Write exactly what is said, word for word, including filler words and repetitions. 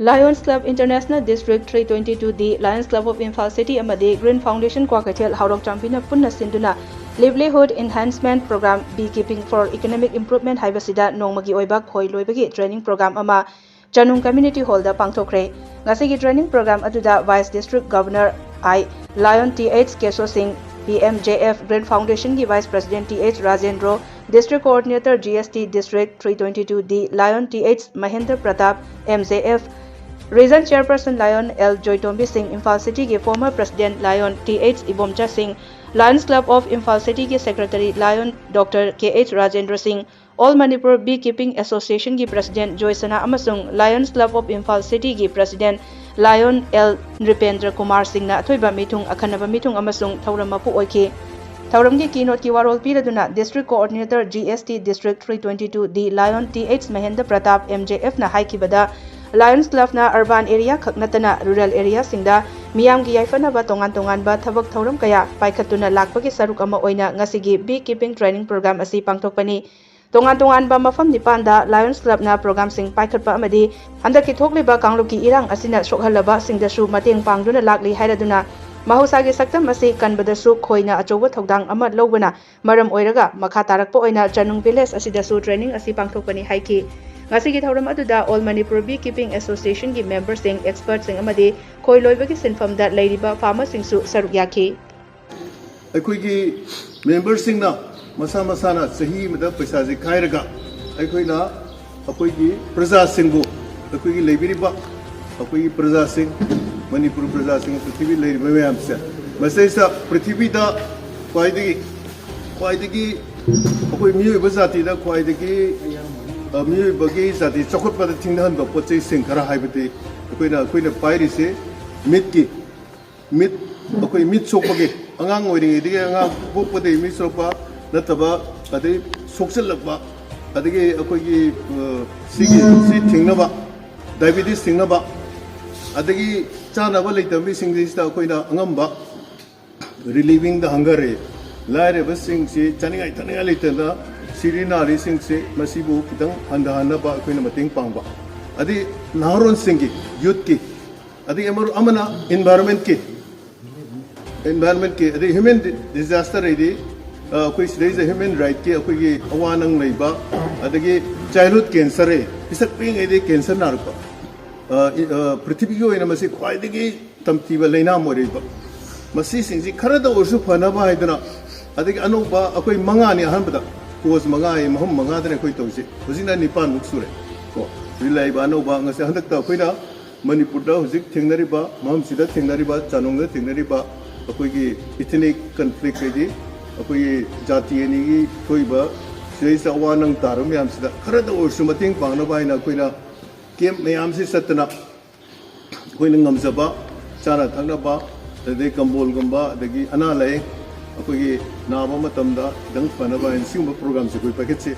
Lions Club International District three twenty-two D, Lions Club of Imphal City ꯑꯃꯗꯤ Green Foundation Kwakeithel ꯍꯥꯎꯔꯣꯛ ꯆꯥꯝꯕꯤꯅ ꯄꯨꯟꯅ ꯁꯤꯟꯗꯨꯅ Livelihood Enhancement Program, Beekeeping for Economic Improvement ꯍꯥꯏꯕꯁꯤꯗ ꯅꯣꯡꯃꯒꯤ ꯑꯣꯏꯕ ꯈꯣꯏ ꯂꯣꯏꯕꯒꯤ training program ꯑꯃ ꯆꯅꯨꯡ Community Hall ꯗ ꯄꯥꯡꯊꯣꯛꯈ꯭ꯔꯦ꯫ ꯉꯁꯤꯒꯤ training program ꯑꯗꯨꯗ Vice District Governor I, Lion Th Keso Singh, P M J F Green Foundation ꯒꯤ Vice President Th Rajendro, District Coordinator G S T District three twenty-two D, Lion Th Mahendra Pratap, M J F, Region Chairperson Lion L Joytombi Singh, Imphal City ꯒꯤ former President Lion Th Ibomcha Singh, Lions Club of Imphal City ꯒꯤ Secretary Lion Doctor K H Rajendra Singh, All Manipur Beekeeping Association ꯒꯤ President Joy Sana ꯑꯃꯁꯨꯡ Lions Club of Imphal City ꯒꯤ President Lion L Nripendra Kumar Singh ꯅ ꯑꯊꯣꯏꯕ ꯃꯤꯊꯨꯡ, ꯑꯈꯟꯅꯕ ꯃꯤꯊꯨꯡ ꯑꯃꯁꯨꯡ ꯊꯧꯔꯝ ꯃꯄꯨ ꯑꯣꯏꯈꯤ꯫ ꯊꯧꯔꯝꯒꯤ keynote ꯀꯤ ꯋꯥꯔꯣꯜ ꯄꯤꯔꯗꯨꯅ District Coordinator G S T District three twenty-two D Lion Th Mahendra Pratap M J F ꯅ ꯍꯥꯏꯈꯤꯕꯗ, Lions Club ꯅ urban area ꯈꯛ ꯅꯠꯇꯅ rural area ꯁꯤꯡꯗ ꯃꯤꯌꯥꯝꯒꯤ ꯌꯥꯏꯐꯅꯕ ꯇꯣꯉꯥꯟ ꯇꯣꯉꯥꯟꯕ ꯊꯕꯛ ꯊꯧꯔꯝ ꯀꯌꯥ ꯄꯥꯏꯈꯠꯇꯨꯅ ꯂꯥꯛꯄꯒꯤ ꯁꯔꯨꯛ ꯑꯃ ꯑꯣꯏꯅ ꯉꯁꯤꯒꯤ Beekeeping Training Program ꯑꯁꯤ ꯄꯥꯡꯊꯣꯛꯄꯅꯤ꯫ ꯇꯣꯉꯥꯟ ꯇꯣꯉꯥꯟꯕ ꯃꯐꯝ ꯅꯤꯄꯥꯟꯗ Lions Club ꯅ program ꯁꯤꯡ ꯄꯥꯏꯈꯠꯄ ꯑꯃꯗꯤ ꯍꯟꯗꯛꯀꯤ ꯊꯣꯛꯂꯤꯕ ꯀꯥꯡꯂꯨꯞꯀꯤ ꯏꯔꯥꯡ ꯑꯁꯤꯅ ꯁꯣꯛꯍꯜꯂꯕꯁꯤꯡꯗꯁꯨ ꯃꯇꯦꯡ ꯄꯥꯡꯗꯨꯅ ꯂꯥꯛꯂꯤ ꯍꯥꯏꯔꯗꯨꯅ, ꯃꯍꯧꯁꯥꯒꯤ ꯁꯛꯇꯝ ꯑꯁꯤ ꯀꯟꯕꯗꯁꯨ ꯈꯣꯏꯅ ꯑꯆꯧꯕ ꯊꯧꯗꯥꯡ ꯑꯃ ꯂꯧꯕꯅ ꯃꯔꯝ ꯑꯣꯏꯔꯒ ꯃꯈꯥ ꯇꯥꯔꯛꯄ ꯑꯣꯏꯅ ꯆꯅꯨꯡ village ꯑꯁꯤꯗꯁꯨ training ꯑꯁꯤ ꯄꯥꯡꯊꯣꯛꯄꯅꯤ ꯍꯥꯏꯈꯤ꯫ ꯉꯁꯤꯒꯤ ꯊꯧꯔꯝ ꯑꯗꯨꯗ All Manipur Beekeeping Association ꯒꯤ member ꯁꯤꯡ, expert ꯁꯤꯡ ꯑꯃꯗꯤ ꯈꯣꯏ ꯂꯣꯏꯕꯒꯤ ꯁꯤꯟꯐꯝꯗ ꯂꯩꯔꯤꯕ farmer ꯁꯤꯡꯁꯨ ꯁꯔꯨꯛ ꯌꯥꯈꯤ꯫ ꯑꯩꯈꯣꯏꯒꯤ member ꯁꯤꯡꯅ ꯃꯁꯥ ꯃꯁꯥꯅ ꯆꯍꯤ ꯑꯃꯗ ꯄꯩꯁꯥꯁꯦ ꯈꯥꯏꯔꯒ ꯑꯩꯈꯣꯏꯅ ꯑꯩꯈꯣꯏꯒꯤ ꯄ꯭ꯔꯖꯥꯁꯤꯡꯕꯨ, ꯑꯩꯈꯣꯏꯒꯤ ꯂꯩꯕꯤꯔꯤꯕ ꯑꯩꯈꯣꯏꯒꯤ ꯄ꯭ꯔꯖꯥꯁꯤꯡ, ꯃꯅꯤꯄꯨꯔ ꯄ꯭ꯔꯖꯥꯁꯤꯡ, ꯄ꯭ꯔꯤꯊꯤꯕꯤ ꯂꯩꯔꯤꯕ ꯃꯌꯥꯝꯁꯦ, ꯃꯁꯤꯗꯩꯁꯤꯗ ꯄ꯭ꯔꯤꯊꯤꯕꯤꯗ ꯈ꯭ꯋꯥꯏꯗꯒꯤ, ꯈ꯭ꯋꯥꯏꯗꯒꯤ ꯑꯩꯈꯣꯏ ꯃꯤꯑꯣꯏꯕ ꯖꯥꯇꯤꯗ ꯈ꯭ꯋꯥꯏꯗꯒꯤ, ꯑ, ꯃꯤꯑꯣꯏꯕꯒꯤ ꯖꯥꯇꯤ ꯆꯥꯎꯈꯠꯄꯗ ꯊꯤꯡꯊꯍꯟꯕ ꯄꯣꯠ ꯆꯩꯁꯤꯡ ꯈꯔ ꯍꯥꯏꯕꯗꯤ ꯑꯩꯈꯣꯏꯅ, ꯑꯩꯈꯣꯏꯅ ꯄꯥꯏꯔꯤꯁꯦ ꯃꯤꯠꯀꯤ ꯃꯤꯠ, ꯑꯩꯈꯣꯏ ꯃꯤꯠ ꯁꯣꯛꯄꯒꯤ, ꯑꯉꯥꯡ ꯑꯣꯏꯔꯤꯉꯩꯗꯒꯤ, ꯑꯉꯥꯡ ꯄꯣꯛꯄꯗꯒꯤ ꯃꯤꯠ ꯁꯣꯛꯄ ꯅꯠꯇꯕ, ꯑꯗꯩ ꯁꯣꯛꯆꯤꯜꯂꯛꯄ, ꯑꯗꯒꯤ ꯑꯩꯈꯣꯏꯒꯤ, ꯑ, ꯁꯤꯒꯤ, ꯁꯤ ꯊꯤꯡꯅꯕ, diabetes ꯊꯤꯡꯅꯕ, ꯑꯗꯒꯤ ꯆꯥꯅꯕ ꯂꯩꯇꯕ ꯃꯤꯁꯤꯡꯁꯤꯗ ꯑꯩꯈꯣꯏꯅ ꯑꯉꯝꯕ relieving the hunger, ꯂꯥꯏꯔꯕꯁꯤꯡꯁꯤ ꯆꯥꯅꯤꯡꯉꯥꯏ ꯊꯛꯅꯤꯡꯉꯥꯏ ꯂꯩꯇꯅ ꯁꯤꯔꯤ ꯅꯥꯔꯤꯁꯤꯡꯁꯤ ꯃꯁꯤꯕꯨ ꯈꯤꯇꯪ ꯍꯟꯊꯍꯟꯅꯕ ꯑꯩꯈꯣꯏꯅ ꯃꯇꯦꯡ ꯄꯥꯡꯕ, ꯑꯗꯩ ꯅꯍꯥꯔꯣꯟꯁꯤꯡꯒꯤ, youthꯀꯤ, ꯑꯗꯒꯤ ꯑꯃꯔꯣ-, ꯑꯃꯅ environmentꯀꯤ, environmentꯀꯤ, ꯑꯗꯩ human disaster ꯍꯥꯏꯗꯤ, ꯑ, ꯑꯩꯈꯣꯏ ꯁꯤꯗꯩꯁꯤꯗ human rightꯀꯤ ꯑꯩꯈꯣꯏꯒꯤ ꯑꯋꯥ ꯅꯪ ꯂꯩꯕ, ꯑꯗꯒꯤ childhood cancer, ꯄꯤꯁꯛ ꯄꯤꯛꯏꯉꯩꯗꯒꯤ cancer ꯅꯥꯔꯛꯄ, ꯑ, ꯏ-, ꯑ, ꯄ꯭ꯔꯤꯊꯤꯕꯤꯒꯤ ꯑꯣꯏꯅ ꯃꯁꯤ ꯈ꯭ꯋꯥꯏꯗꯒꯤ ꯇꯝꯊꯤꯕ ꯂꯩꯅꯥ ꯑꯃ ꯑꯣꯏꯔꯛꯏꯕ, ꯃꯁꯤꯁꯤꯡꯁꯤ ꯈꯔꯗ ꯑꯣꯏꯔꯁꯨ ꯐꯅꯕ ꯍꯥꯏꯗꯅ, ꯑꯗꯒꯤ ꯑꯅꯧꯕ ꯑꯩꯈꯣꯏ ꯃꯉꯥꯅꯤ ꯑꯍꯥꯟꯕꯗ, cause ꯃꯉꯥ ꯍꯥꯏꯌꯦ, ꯃꯐꯝ ꯃꯉꯥꯗꯅ ꯑꯩꯈꯣꯏ ꯇꯧꯔꯤꯁꯦ, ꯍꯧꯖꯤꯛꯅ ꯅꯤꯄꯥꯟꯃꯨꯛ ꯁꯨꯔꯦ꯫ ꯀꯣ, ꯍꯧꯖꯤꯛ ꯂꯩꯔꯤꯕ ꯑꯅꯧꯕ ꯉꯁꯤ ꯍꯟꯗꯛꯇ ꯑꯩꯈꯣꯏꯅ ꯃꯅꯤꯄꯨꯔꯗ ꯍꯧꯖꯤꯛ ꯊꯦꯡꯅꯔꯤꯕ, ꯃꯐꯝꯁꯤꯗ ꯊꯦꯡꯅꯔꯤꯕ, ꯆꯥꯅꯣꯡꯗ ꯊꯦꯡꯅꯔꯤꯕ ꯑꯩꯈꯣꯏꯒꯤ ethnic conflict ꯍꯥꯏꯗꯤ ꯑꯩꯈꯣꯏꯒꯤ ꯖꯥꯇꯤ ꯑꯅꯤꯒꯤ ꯊꯣꯛꯏꯕ ꯁꯤꯗꯩꯁꯤꯗ ꯑꯋꯥ ꯅꯪ ꯇꯥꯔꯕ ꯃꯌꯥꯝꯁꯤꯗ ꯈꯔꯗ ꯑꯣꯏꯔꯁꯨ ꯃꯇꯦꯡ ꯄꯥꯡꯅꯕ ꯍꯥꯏꯅ ꯑꯩꯈꯣꯏꯅ camp ꯃꯌꯥꯝꯁꯤ ꯆꯠꯇꯅ ꯑꯩꯈꯣꯏꯅ ꯉꯝꯖꯕ ꯆꯥꯅ ꯊꯛꯅꯕ, ꯑꯗꯩ ꯀꯝꯕꯣꯜꯒꯨꯝꯕ, ꯑꯗꯒꯤ ꯑꯅꯥ ꯂꯥꯏꯌꯦꯡ, ꯑꯩꯈꯣꯏꯒꯤ ꯅꯥꯕ ꯃꯇꯝꯗ ꯈꯤꯇꯪ ꯐꯅꯕ ꯍꯥꯏꯅ ꯁꯤꯒꯨꯝꯕ programꯁꯦ ꯑꯩꯈꯣꯏ ꯄꯥꯏꯈꯠꯁꯤ꯫